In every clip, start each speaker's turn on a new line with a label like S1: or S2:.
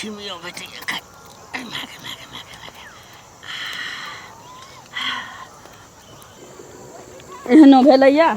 S1: छिमी अबै छै एखन। अरे मागे मागे मागे मागे।
S2: एहनो भेलैया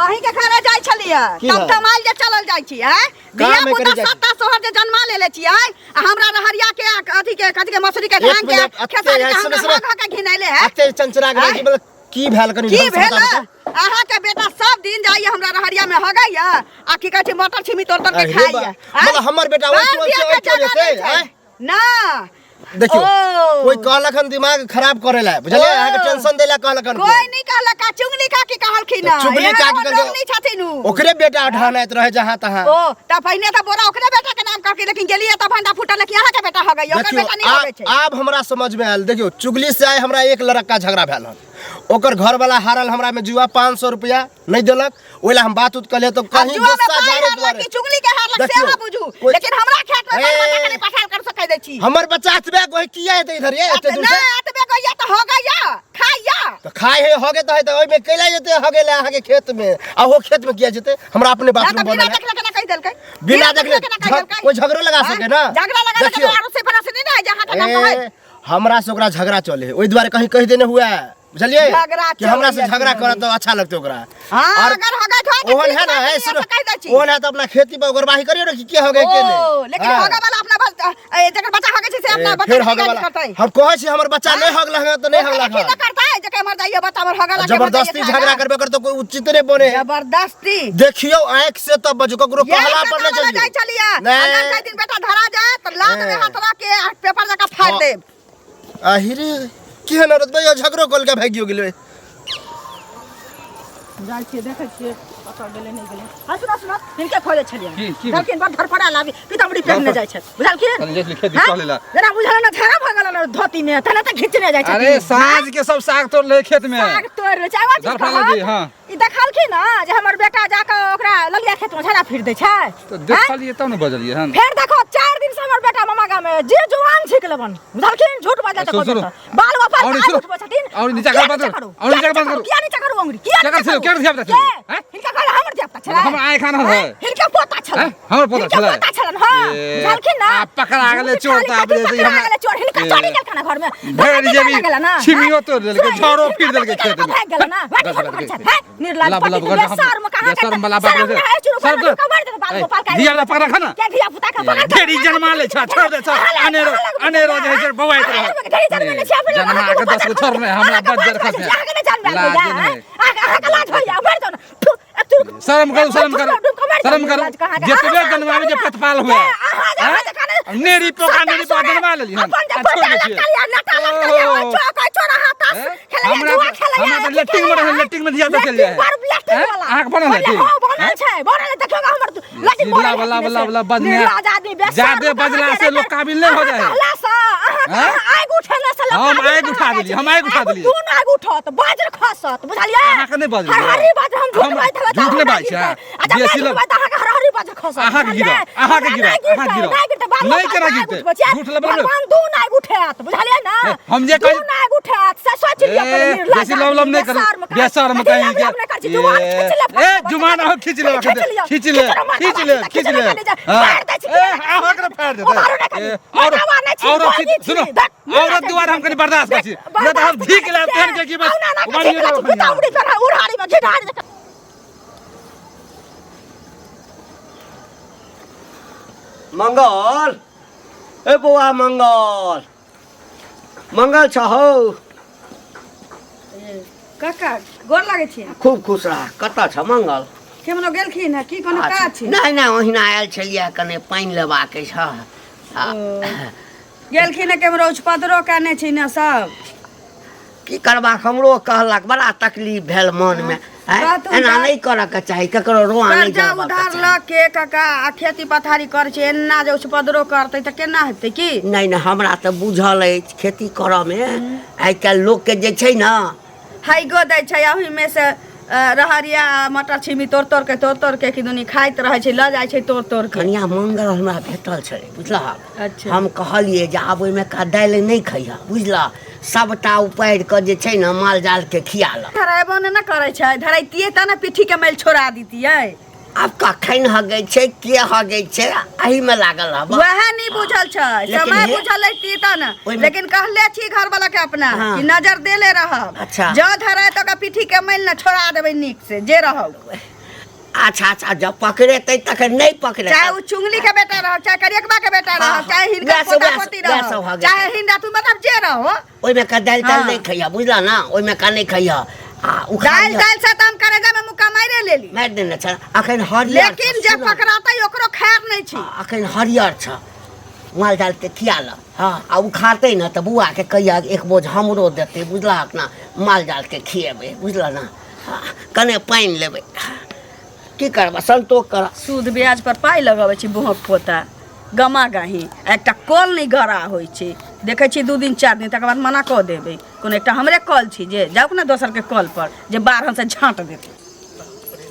S2: अहीं के घरे जाइ छलियै
S3: की भेल?
S2: तमतमाइल जे चलल जाइ छी आँय
S3: काम
S2: धिया
S3: मे
S2: पुता
S3: करै जाइ छी।
S2: सत्ता सोहर जे जन्मा लेले छी आँय आ हमरा रहरिया के आ अथी के कथी के मसूरी के
S3: एक
S2: धान के
S3: मिनट, अत्ते
S2: खेसारी के
S3: है,
S2: हमरा
S3: सुनो, सुनो।
S2: हक हक के घिनैले है
S3: अते चंचला गेलै कि मतलब की भेल कनी
S2: की
S3: ढंग से
S2: भेल
S3: बताबू तऽ।
S2: अहाँ के बेटा सब दिन जाइए हमरा रहरिया में हगैया आ की कहै छै मटर छिमी तोड़ तोड़ के
S3: अरे
S2: खाइया
S3: बा,
S2: आँय?
S3: मतलब हमर बेटा ओहि
S2: बाप
S3: टोल से
S2: धिया
S3: ओहि
S2: के
S3: टोल
S2: जगह
S3: जेतै,
S2: नहि छै।
S3: आँय?
S2: ना
S3: देखियौ
S2: ओ।
S3: कोई कहलक हन दिमाग खराब करे ला बुझलियै
S2: ओ।
S3: अहाँके टेंशन दै ला कहलक हन
S2: कोई नहीं कहलक आ चुगली काकी कहलखिन
S3: तऽ चुगली
S2: एहन
S3: काकी
S2: ओहन
S3: कहलकै-
S2: लोग नहीं छथिन उ।
S3: ओकरे बेटा ढहनाइत रहे जहाँ तहाँ
S2: ओ तऽ पहिने तऽ बोरा ओकरे बेटा के नाम कहलखिन लेकिन गेलियै तऽ भंडा फूटल लेकिन अहाँ के बेटा हो गई ओकर
S3: देखियौ
S2: बेटा नहीं होवे छै
S3: आब आब हमरा समझ में आयल देखियौ चुगली से आइ हमरा एक लड़का झगड़ा भेल हन ओकर घरवाला हारल हमरा में जुआ 500 रुपया नहीं देलक ओहि ला हम बात उत कहलियै तो
S2: अब
S3: कहीं
S2: जुआ में
S3: गुस्सा
S2: पाइ
S3: झाड़े
S2: हारलक
S3: दुआरे
S2: कि चुगली के हारलक से
S3: देखियौ,
S2: अहाँ बुझू
S3: कोई-
S2: लेकिन हमरा खेत में बाल बच्चा के
S3: ए,
S2: नहीं पठाल कर सकै दै छी
S3: हमर बच्चा एतबे गोहे किया एतै इधर ये एते दूर
S2: ना
S3: से
S2: एतबे गैया तऽ हो गैया खाइया
S3: तो खाए है होगे तो है तो ओहिमे कैला जेतै हगे ले अहाँके खेत में आ वो खेत में किया जेतै हमरा अपने
S2: ना तऽ
S3: बाथरूम
S2: बिना
S3: बनल है
S2: देखले के ना कहि देलकै
S3: बिना देखले
S2: के ना कहि देलकै
S3: कोई झगड़ो लगा सके ना
S2: झगड़ा लगा
S3: देखियौ
S2: के आरो से फरासे नहीं ना है जहाँ के नाम कहै
S3: ए, हमरा से ओकरा झगड़ा चले है ओहि दुआरे कहीं कहि देने हुआ है बुझलियै
S2: झगड़ा
S3: कि हमरा से
S2: चलैया
S3: झगड़ा
S2: कि
S3: करत तो अच्छा लगतै ओकरा
S2: हाँ
S3: और
S2: अगर हो गए तो
S3: ओहन है ना है सुनो
S2: कहि दै छी
S3: ओहन है तो अपना खेती पर ओगरवाही करियो ना कि के हो गए के
S2: ओ
S3: नहीं
S2: लेकिन
S3: हाँ।
S2: होगा वाला अपना बस ए, जकर बच्चा होगे छै से अपना
S3: ए,
S2: बच्चा
S3: फेर
S2: के
S3: होगे
S2: गाली
S3: वाला
S2: करतै
S3: हम कहै छी हमर बच्चा नहीं होगल है तो नहीं
S2: ओकरा
S3: होगल
S2: की
S3: है
S2: न करतै जकर मर जाइए बच्चा मर होगा
S3: जबरदस्ती झगड़ा करबे कर तो कोई उचित नहीं बने है
S2: जबरदस्ती
S3: देखियो आंख से तब बजू ककरो कहला पर नहीं
S2: जाय
S3: चलियो
S2: छलियै
S3: नहीं।
S2: अगर कई दिन बेटा धरा जाए तो लात में
S3: ए।
S2: हाथ रख के आ पेपर जका फाड़
S3: हाँ।
S2: देब
S3: आहिरे केहन औरत भैया झगड़ो कल के भागियो गेलै
S2: जाइ छियै देखै छियै कतऽ गेलै नहि गेलै हँ सुनो सुनो हिनके खोजै छलियै
S4: की- की
S2: बुझलखिन बड़ धड़फड़ा लाबी पीताम्बरी पहिरने जाइ छथि बुझलखिन
S4: तनी जाइ छलियै खेत दिस
S2: हँ?
S4: टहलै ला।
S2: जेना बुझल ने झगड़ा भऽ गेल ने धोती मे तेना तऽ घिचने जाइ छथिन
S4: अरे साँझ के सब साग तोड़ ले खेत में
S2: साग तोड़ि लै छै आवाज
S4: धड़फड़ा जी, हाँ।
S2: ई देखलखिन ने जे हमर बेटा जाकऽ ओकरा ललिया खेत मे झगड़ा फिर दै छै
S4: तो
S2: हँ?
S4: देखलिए तब ने बजलिए हन
S2: फेर देखो 4 दिन से हमर बेटा मामा गाम में जे जुआन छिक लेबन बुझलखिन झूठ बजला
S4: सुन, सुनो।
S2: बाल गोपाल
S4: और
S2: के
S4: सुनो।
S2: आगू उठबै छथिन
S4: और नीचा
S2: किया
S4: करू, बंद करू। और नीचा
S2: किया
S4: बंद करू।
S2: किया नीचा करू अंगुरी किया
S4: क्या
S2: नीचा
S4: कर
S2: करू?
S4: क्या धिया पुता
S2: के?
S4: छलै? हैं?
S2: हिनका कहल हमर धिया पुता छलै
S4: हमर आँखि आनल है।
S2: हैं? हिनका पोता छलै
S4: हैं? हमर पोता
S2: हिनका
S4: छलै?
S2: पोता छलन हां
S4: ए,
S2: बुझलखिन ना
S4: आ पकड़ा गेलै
S2: झूठ
S4: चोर
S2: खाली
S4: तऽ आब
S2: कथी
S4: जे
S2: पकड़ा
S4: हमरा-
S2: गेलै चोर हिनका
S4: ए,
S2: चोरी केलखन घर में
S4: भरि
S2: डकैती
S4: जेबी
S2: लागल ना, हैं?
S4: छिमियो तोड़ि देलकै,
S2: सुन,
S4: झाड़ो
S2: हिनका
S4: फिर देलकै
S2: डकैती
S4: खेत में।
S2: भागि गेल ना भागि
S4: बस,
S2: घर
S4: बस,
S2: में
S4: बस,
S2: हैं निर्लाज
S4: लब, लब,
S2: पति
S4: कर,
S2: बेसर में कहाँ
S4: बेशर्म वाला बात
S2: शर्म
S4: बोलै
S2: नहि होइ छै,
S4: शर्म
S2: रुपा मारि देतै बाल
S4: ए,
S2: गोपाल के।
S4: धिया पुता पकड़ा खा ना।
S2: के धिया पुता के पकड़
S4: ढेरी जन्मा ले छ, छोड़ दे, छोड़। अनेरो अनेरो जे है से बौआइत रहत। जन्मा के 10 गो छोड़ ने, हमरा बज्जर खसे। लाज नहि। शरम करू शरम करू शरम करू जेतबे जनमाबे जे पतपाल हुए हैं? नेरी पोका नेरी पोका जनमा लेली हन आ छोड़ दै छियै ओहो। हैं? हमरा हमरा तऽ लेट्रिन में रहे लेट्रिन में धिया पुता चलि जाइ है हैं? अहाँके बनल है ठीक हैं? बला बला बला बला बजने जादे बजला से लोग काबिल नहीं हो जाए हैं? हम आगि उठा देलियै, हम आगि उठा देलियै।
S2: दून आगि उठत बाजर खसत बुझलियै
S4: अहाँके नहि बजलियै।
S2: हरहरी बाजर हम झूठ
S4: हम
S2: बाजैत हेबै तऽ
S4: झूठ नहि
S2: हमरा
S4: बाजै छै।
S2: गिरतै। अच्छा
S4: बेसी
S2: मैं
S4: लोग-
S2: झूठ अहाँके हरहरी बाजर खसत
S4: अहाँके
S2: बुझलियै?
S4: गिरत, अहाँके
S2: हमरा
S4: गिरत,
S2: नहि गिरतै,
S4: अहाँके गिरत।
S2: नहि गिरतै, बाल
S4: नहि
S2: गोपाल
S4: केना
S2: के आगि
S4: गिरतै?
S2: उठबै छियै।
S4: झूठ लबलबै।
S2: भगवान दून आगि उठायत बुझलियै ना
S4: ए, हम जे कहि-
S2: दून आगि उठायत से सोच लिअ
S4: ए,
S2: पहिले निर्लाज
S4: बेसी लव लव नहि करू
S2: बेशर्म कहाँ-
S4: बेशर्म
S2: कथी
S4: कहीं
S2: लव
S4: के
S2: लव नहि करै छी, जुबान खींच ले,
S4: ए जुबान अहाँ खींच ले
S2: खींच लिअ,
S4: खींच ले
S2: खींच ले,
S4: खींच ले
S2: माथा
S4: खींच ले
S2: खींच ले,
S4: हाँ।
S2: फाड़ दै छी,
S4: ए अहाँ के फाड़ देतै
S2: उतारू नहि करी,
S4: ए, और
S2: बतावा नहि छी,
S4: औरत
S2: बोली छी,
S4: सुनो
S2: देख,
S4: औरत दुआर हम कनी बर्दाश्त करै छी नहि तऽ हम धीक लेब तेहन के कि बस
S2: औना ना
S4: उबारियो
S2: खींच ले,
S4: देब
S2: कुत्ता उड़ी पर उड़ाड़ी में घिनाड़ी देख।
S1: मंगल ए बौआ मंगल मंगल छ हौ
S2: काका गोर लागै छी
S1: खूब खुश रह कतऽ छ मंगल
S2: केमनो गेलखिन हँ की कोनो काज छै
S1: नहि नहि ओहिना आयल छलियै कने पानि लेबाक छ आ,
S2: गेलखिन हँ केमरो उछपदरो केने छै ने सब
S1: की करबाक हमरो कहलक बड़ा तकलीफ भेल मनमे आँय,
S2: बात
S1: एना
S2: हुनका-
S1: नहि करऽके चाही ककरो रोआ नहि
S2: कर्जा
S1: जरबाके
S2: उधार
S1: चाही
S2: लऽ के काका आ खेती पथारी करै छै एना जे उछपदरो करतै तऽ केना हेतै की
S1: नहि नहि हमरा तऽ बुझल अछि खेती करऽमे आइ काल्हि लोकके जे छै ने
S2: हैगो दै छै ओहिमे से रहरिया आ मटर छिमी तोड़ तोड़ के तोड़ तोड़ के किदुनी खाइत रहै छै लऽ जाइ छै तोड़ तोड़ के
S1: कनिया मंगल हमरा भेटल छलै बुझलहक
S2: अच्छा।
S1: हम कहलियै जे आब ओहिमे का दालि नहि खइहऽ बुझलह सभटा उपारि कऽ जे छै ने माल जालके खिया लह
S2: धरेबो ने ने करै छै धरैतियै तऽ ने पीठी के मैल छोड़ा दितियै
S1: आब कखन हगै छै के हगै छै एहिमे लागल हब
S2: वएह नहीं बुझल छै
S1: लेकिन
S2: समय
S1: हे-
S2: बुझल रहती त न
S1: ओहिमे-
S2: लेकिन कहले छी घर वाला के अपना
S1: हाँ।
S2: कि नजर देले रहब
S1: अच्छा।
S2: जो धरे तो ओकरा पीठी के मैल न छोड़ा देबै नीक से जे रहौ
S1: अच्छा अच्छा जब पकड़ेतै तखन नहि पकड़ेतै
S2: चाहे उ चुंगली के बेटा रहो चाहे करियकबा के बेटा रहो
S1: हाँ,
S2: चाहे हिनकर
S1: वएह सब-
S2: पोता
S1: वएह
S2: पोती
S1: सब- वएह सब
S2: रहो
S1: हो गेल।
S2: चाहे हिनका तू मतलब जे रहो
S1: ओहिमे का दालि तालि
S2: हाँ।
S1: नहि खइह बुझला ना ओहिमे का नहि खइह आ उखा
S2: दालि तालि से तऽ हम करेजा में मुक्का मारे लेली
S1: मारि देने छ अखन हरियर छ,
S2: लेकिन जे
S1: सुनऽ।
S2: पकड़ातै ओकरो खैर नहि छी
S1: अखन हरियर छ माल जाल के खिया ल हँ आ उखाड़तै ने तऽ बौआके कहिया एक बोझ हमरो देतै बुझलहक ना माल जाल के खिएबै बुझल ना हँ, कने पानि लेबै की करबै संतोष कर
S2: सूद ब्याज पर पाइ लगबै छी बोहक पोता गमा गाही आ एकटा कल नहि गड़ा होइ छै देखै छी 2 दिन 4 दिन तकर बाद मना कऽ देबै। कोनो एकटा हमरे कल छी जे जाउ ने दोसरके कल पर जे बाढ़न से झाँट देतै।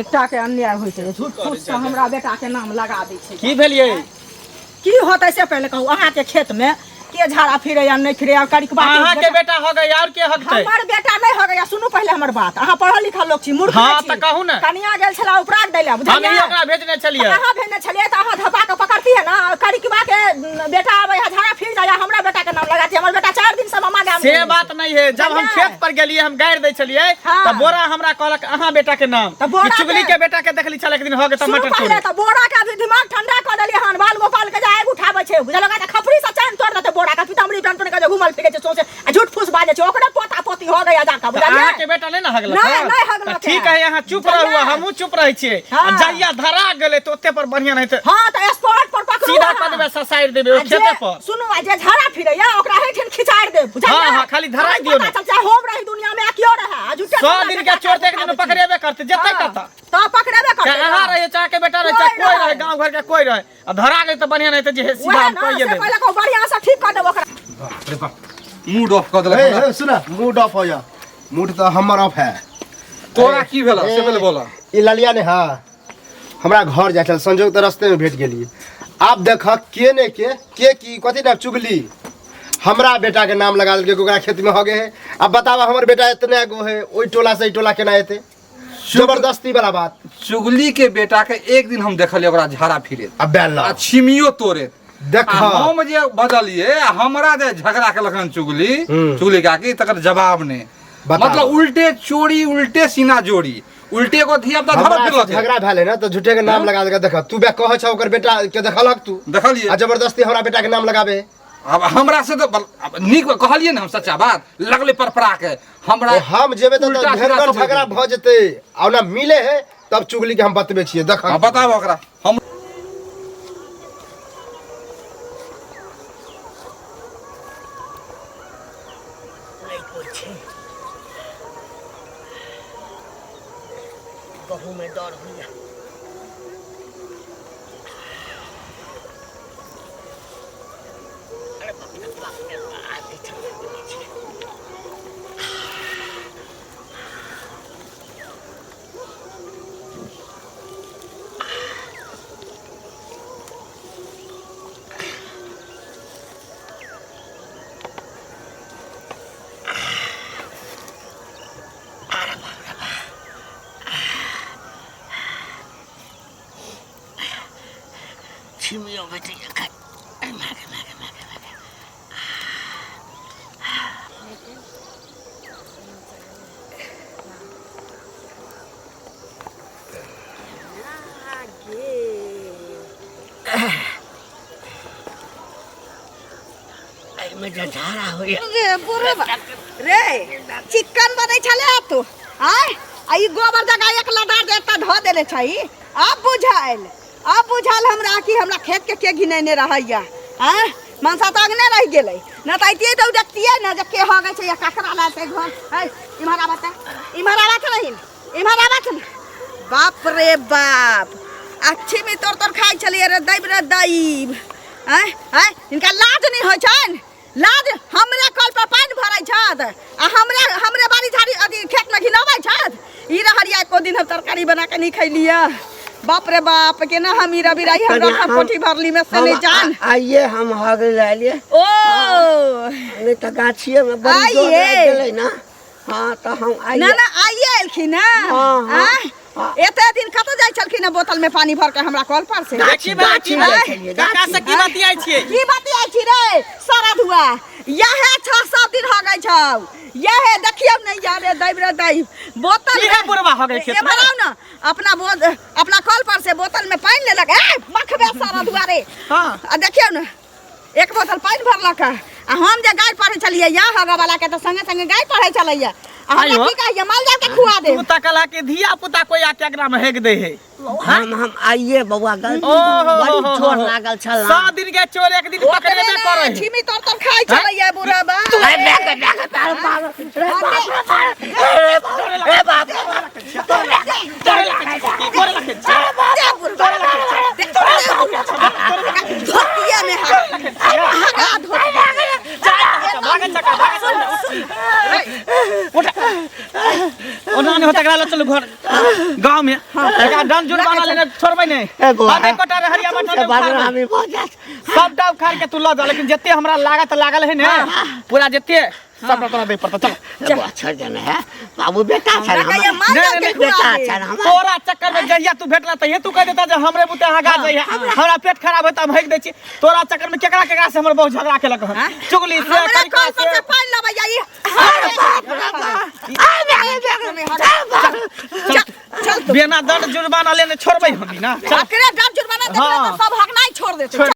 S5: एकटा के अन्याय होइ छै, झूठ फूस से हमरा बेटा के नाम लगा दै छै।
S6: की भेलियै?
S5: की होतै से पहिले कहू, अहाँके खेत में के झाड़ा फिरे या नहि फिरे करिकबा के?
S6: अहाँ के बेटा हो गई और के हगतै?
S5: हमर बेटा नहि हो गया। सुनू पहिले हमर बात, अहाँ पढ़ल लिखल लोक छी, मूर्ख
S6: हाँ,
S5: नहि छी।
S6: तऽ कहू ने।
S5: कनिया गेल छला उपराग दै लए।
S6: हम
S5: बुझलियै?
S6: ही ओकरा भेजने छलियै।
S5: अहाँ भेजने छलियै तऽ अहाँ धपा के पकड़ती है ना। करिकबा के बेटा आबै है, झाड़ा फिर जाय, हमरा बेटा के नाम लगाती। हमर बेटा 4 दिन से मामा गाम
S6: से
S5: गेल।
S6: बात नहीं है। जब हम
S5: बुझलियै?
S6: खेत पर गेलियै, हम गारि दै छलियै
S5: हाँ।
S6: तऽ बोरा हमरा कहलक अहाँ बेटा के नाम
S5: तऽ बोरा
S6: कि चुगली
S5: के-
S6: के बेटा के देखली छल एक दिन हो गए
S5: सुनू
S6: मटर
S5: पहिले
S6: तोड़े।
S5: तऽ बोरा के अभी दिमाग ठंडा कऽ देलियै हन। बाल गोपाल के जे आगि उठाबै छै, बुझलक? तऽ खपरी से चानि तोड़ देतै बोरा के। पीताम्बरी टन टन के जे घुमल फिरै छै सौंसे आ झूठ फूस बाजै छै, ओकरे पोता पोती हो गया जाके,
S6: तऽ
S5: बुझलियै?
S6: अहाँ के बेटा नहीं ना हगलक?
S5: नहि,
S6: हँ?
S5: नहि हगलक
S6: तऽ ठीक
S5: है।
S6: है, अहाँ चुप रहू।
S5: बुझलियै?
S6: हमहूँ चुप रहै छियै।
S5: हाँ।
S6: आ जहिया धरा गेलै तऽ ओते पर बढ़िया नहीं तऽ
S5: हाँ, तऽ स्पॉट पर पकड़ू
S6: सीधा
S5: अहाँ।
S6: कऽ देबै, ससारि देबै ओहि
S5: आ जे-
S6: खेते पर।
S5: सुनू, आ जे झाड़ा फिरैया ओकरा हेठिन खिचारि देब, बुझलियै?
S6: हाँ, हाँ, खाली धराइ दियौ
S5: पता
S6: ने।
S5: चल चाहे हम रही दुनिया में आ केओ रहै, आ झूठे
S6: 100
S5: हमरा
S6: दिन
S5: बेटा
S6: के चोर तऽ एक दिन
S5: उठाबै छी।
S6: पकड़ेबे करतै, जेतै
S5: हाँ,
S6: कतऽ?
S5: तऽ पकड़ेबे करतै।
S6: चाहे अहाँ रहियै, चाहे के बेटा रहै,
S5: कोइ
S6: चाहे कोइ
S5: रहै।
S6: रहै, गाँव घर के कोइ रहै, आ धरा गेल तऽ बढ़िया नहीं तऽ जे है सीधा
S5: वएह
S6: हम
S5: ना,
S6: कहिए
S5: से
S6: देबै।
S5: पहिले कहू, बढ़िआँ से ठीक कऽ देब ओकरा।
S4: बाप रे बाप, मूड ऑफ कऽ देलक
S3: ए,
S4: हमरा।
S3: ए, सुन, मूड ऑफ हो जा, मूड तो हमर ऑफ है।
S4: तोरा की भेल से पहिले बोला।
S3: ई ललिया ने हाँ हमरा घर जाइ छल, संजोग तऽ रस्ते में भेट गेलियै। आब देख के ने के के की कथी ना चुगली हमरा बेटा के नाम लगा देलकै कि ओकरा खेत में हो गए है। अब बतावा, हमर बेटा इतने गो है, ओहि टोला से ई टोला केना एतै? जबरदस्ती वाला बात।
S4: चुगली के बेटा के एक दिन हम देखलियै ओकरा झाड़ा फिरे
S3: अब बेल
S4: आ छिमियो तोड़े।
S3: देख।
S4: आ हम जे बदलिए आ हमरा जे झगड़ा केलक हन चुगली चुगली काकी, तकर जवाब नहि।
S3: बताउ।
S4: मतलब उल्टे चोरी, उल्टे सीना जोड़ी, उल्टे को धिया पुता
S3: हमरा
S4: धरत
S3: से
S4: फिरलक।
S3: झगड़ा भेलै ने तऽ झूठे के नाम लगा देलकै। देख, तू बे कहै छ, ओकर बेटा के देखलक तू?
S4: देखलियै।
S3: आ जबरदस्ती हमरा बेटा के नाम लगाबे।
S4: अब हमरा से तऽ अब नीक कहलियै ने हम सच्चा बात, लगले परपरा के हमरा
S3: ओ हम जेबै तऽ
S4: उल्टा सीधा
S3: भयंकर
S4: सब
S3: झगड़ा भऽ जेतै। आ ओना मिले है तब चुगली के हम बतबै छियै, देख।
S4: हाँ, बताबो ओकरा हम।
S1: नहि कोइ छै, गहूँमे डर होइए। अरे बाप रे बाप रे बाप, ई ठंडा पड़ै छै। छिमियो भेटैए खाइ। अरे मागे मागे मागे मागे। एहिमे जे झाड़ा होइए।
S2: रे बुढ़बा रे, चिकन बनै छलै तू आय आ ई गोबर जगह एक लदार जे एतऽ धऽ देने छै। आब बुझायल, आब बुझायल हमरा कि हमरा खेत के के घिनेने रहैया। आँय, मनसा तऽ अङ्गने रहि गेलै न तऽ अइतियै तऽ उ देखतियै ने जे के हगै छै या ककरा लाते घर है। इम्हर आबऽ तऽ, इम्हर आबऽ तऽ रहीन, इम्हर आबऽ तऽ। बाप रे बाप, अच्छी में तोड़ तोड़ खाइ छलियै रे दैब रे दैब। आँय आँय, हिनका लाज नहि होइ छनि? लाज? हमरे कल पर पानि भरै छथि आ हमरे हमरे बाड़ी झाड़ी अथी खेतमे घिनबै छथि। ई रहलियै, एको दिन हम तरकारी बना के नहि खैलियै। बाप रे बाप, केना हम ई रवि रही हम रखा कोठी भरली में से नहीं जान।
S1: आइए हम हगे लालिए।
S2: ओ।
S1: नहीं तऽ गाछिए में बड़ी जोर
S2: आइए।
S1: लागि गेलै ना। हाँ, तऽ हम आइए।
S2: ना ना, आइए एलखिन ना?
S1: हाँ, हाँ।
S2: आँय? एते दिन कतऽ जाइ छलखिन हँ बोतल में पानी भर के हमरा कल पर से
S6: देखी भेलै की
S1: गाछी में
S6: भेलै?
S1: जाइ छलियै,
S6: काका से की बतियाइ छियै
S2: की बतियाइ छी रे सारा धुआ यहे 6-7 दिन हो गई छौ यहे देखियौ नहीं जा रे दैब रे दैब बोतल
S6: इहे बुढ़वा हो गई खेत में।
S2: एम्हर आउ ना अपना बोत अपना कल पर से बोतल में पानी लेलक ए मखबे सारा धुआ रे
S6: हाँ।
S2: आ देखियौ ना एक बोतल पानि भरलक आ हम जे गाय पढ़ै छलियै या हगऽ वाला के तऽ संगे संगे गाय पढ़ै छलैया आ हमरा
S6: आइयो।
S2: की कहैया माल जाल के खुआ दे
S6: तू तकला के धिया पुता कोई आके एकरा में हेक दे है
S1: हम आइए बौआ गलती
S6: ओहो
S1: बड़ी चोट लागल छल
S6: 100 दिन के चोर एक दिन पकड़ेबे करे है
S2: छिमी तर तर खाइ छलैया बुढ़बा
S1: अरे बैग बैग पैर मार रे बाप रे बाप रे बाप
S6: की करे लगे छै?
S2: दे बुढ़बा दे धोतिया में हगा धोतिया
S6: भागे चका भागे उठ ओना नहीं होता एकरा लऽ चलू घर गाँव में एकरा दंड जुर्माना लेने छोड़बै नहीं
S1: ए बौआ,
S6: हम एकोटा हरिया मटर
S1: से बदनामी भऽ जायत
S6: सबटा उखाड़ के तू लऽ जा लेकिन जते हमरा लागत लागल है ने पूरा जते सबटा तोरा दे पड़ता चल
S1: ए बौआ छोड़ देना है बाबू बेटा छल
S2: हमरा कहिया
S1: हमर
S2: माल जाल के
S6: नहीं,
S2: खुआ
S1: बेटा
S2: दे
S1: छल हमर
S6: तोरा चक्कर में जहिया तू भेटला तहिया तू कह देता जे हमरे बुते हगा जइहा हमरा पेट खराब होता हम हग दै छी तोरा चक्कर में केकरा केकरा से हमर बहुत झगड़ा केलक हन चुगली से
S2: हमरा
S6: करिका
S2: कल पर
S6: से
S2: से पानि लबैया ई चल चल तू
S6: बिना दंड जुर्माना लेने छोड़बै हम ना चल
S2: एकरे डर जुर्माना देबै
S6: हाँ।
S2: तऽ सब हक नहीं छोड़ देतै।